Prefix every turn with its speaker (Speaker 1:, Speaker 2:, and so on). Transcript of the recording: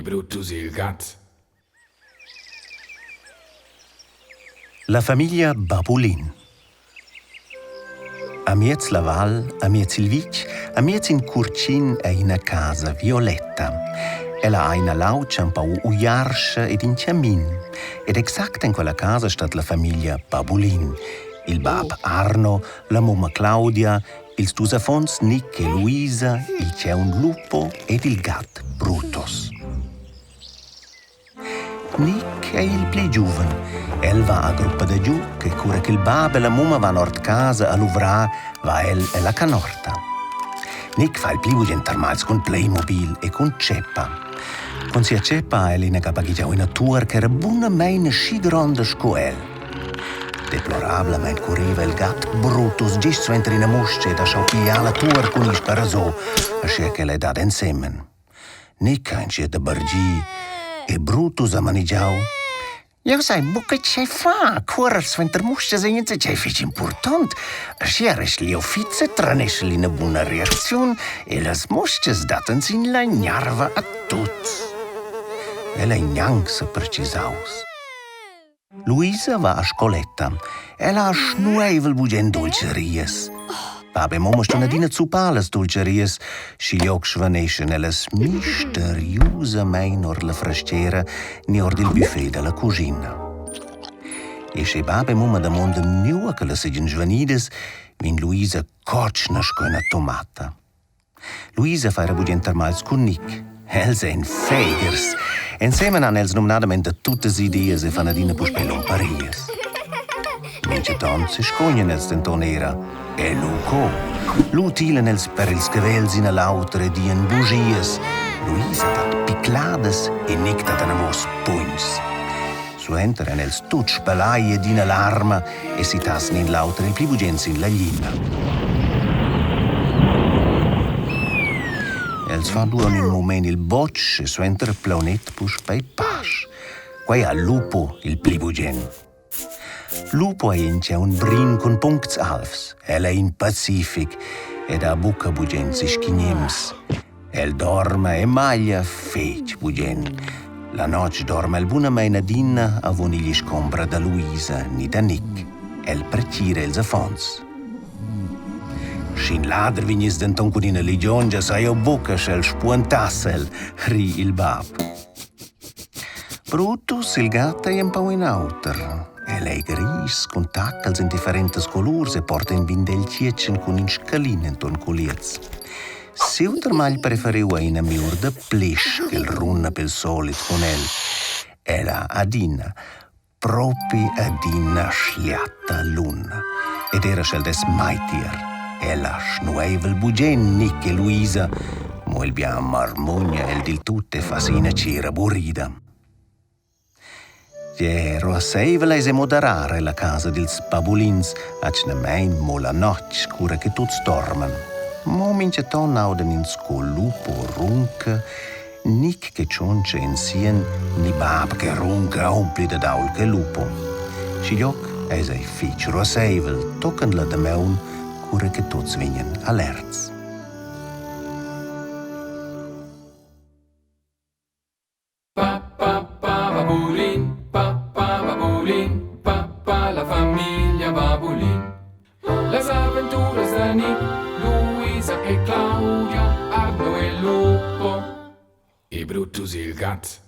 Speaker 1: Brutus il gat.
Speaker 2: La famiglia Babulin. Amiez la val, amiez il vitg, amiez in curtgin ei ina casa violetta. Ella ha ina lautscha empau uiarscha ed in chamin. Ed exact en quella casa stat la famiglia Babulin. Il bab Arno, la mumma Claudia, ils dus affons Nick e Luisa, il tgaun Lupo ed il gat Brutus. Nick ei il pli giuven. El va a gruppa da giug e cura ch'il bab e la mumma van ord casa a luvrar, va el ella canorta. Nick fa il pli bugen termagls cun Playmobil e cun tscheppa. Cun sia tscheppa ha el inaga baghegiau ina tuor ch'era bunamein aschi gronda sco el. Deplorablamein curriva il gat Brutus gest suenter ina mustga ed ha schau pigliar la tuor cun il sparasò, aschia ch'el ei dad ensemen. Nick ha entschiet a bargir e Brutus ha manegiau: Jeu sai buca tgei far, cuorer suenter mustgas ei enzatgei fetg impurtont. Aschia resti jeu fits e traneschel ina buna reacziun e las mustgas dattan sin la gnarva a tuts. El ei gnanc sepertgisaus. Luisa va a scoletta. Ella ha snueivel bugen dultscherias. Bab e mumma ston adina zuppar las dultscherias, schiglioc svaneschan ellas misteriusamein ord la frastgera ni ord il buffet dalla cuschina. E sche bab e mumma damondan nua che las seigien svanidas, vegn Luisa cotschna sco ina tomata. Luisa fa era bugen termagls cun Nick. Els ein feghers. Ensemen han els numnadamein da tuttas ideas e fan adina puspei lumparias. Mintgaton sescognan els denton era. E lu co? Lu tilan els per ils cavels in a l'auter e dian bugias. Luisa dat picladas e Nick dat anavos pugns. Suenter ein els tuts spelai ed ina larma e sitassen in l'auter il pli bugen sin la glina. Els fan durant in mument il botsch e suenter plaunet puspei pasch. Quei ha Lupo il pli bugen. Lupo ei in tgaun brin cun puncts alvs. El ei in pacific ed ha buca bugen sischignems. El dorma e maglia fetg bugen. La notg dorma el bunamein adina avon igl isch-combra da Luisa ni da Nick. El pertgira ils affons. Sch'in lader vegniss denton cun ina ligiongia, sai jeu buca sch'el spuentass el, ri il bab. Brutus, il gat, ei empau in auter. El ei gris cun tacals en differentas colurs e porta in bindel tgietschen cun in scalin entuorn culiez. Siu termagl preferiu ei ina miur da plisch ch'el runa pel solit cun el. El ha adina, propi adina schliata luna. Ed era sch'el dess mai tier. Ella snueiva il bugen Nick e Luisa, mo il bien marmugna el dil tut e fa si ina tschera burrida. Gie, ruasseivel eis ei mo darar ella casa dils babulins, atgnamein mo la notg, cura che tuts dorman. Mo mintgaton audan ins co lupo runca, Nic che tschontscha en sien, ni bab che runca aunc pli dad ault che lupo. Schiglioc eis ei fetg ruasseivel tochen la damaun, cura che tuts vegnan alerts.
Speaker 1: Pa pa pa babulin, pa pa babulin, pa pa la famiglia Babulin. Las aventuras da Nick, Luisa e Claudia, Arno e Lupo e Brutus il gat.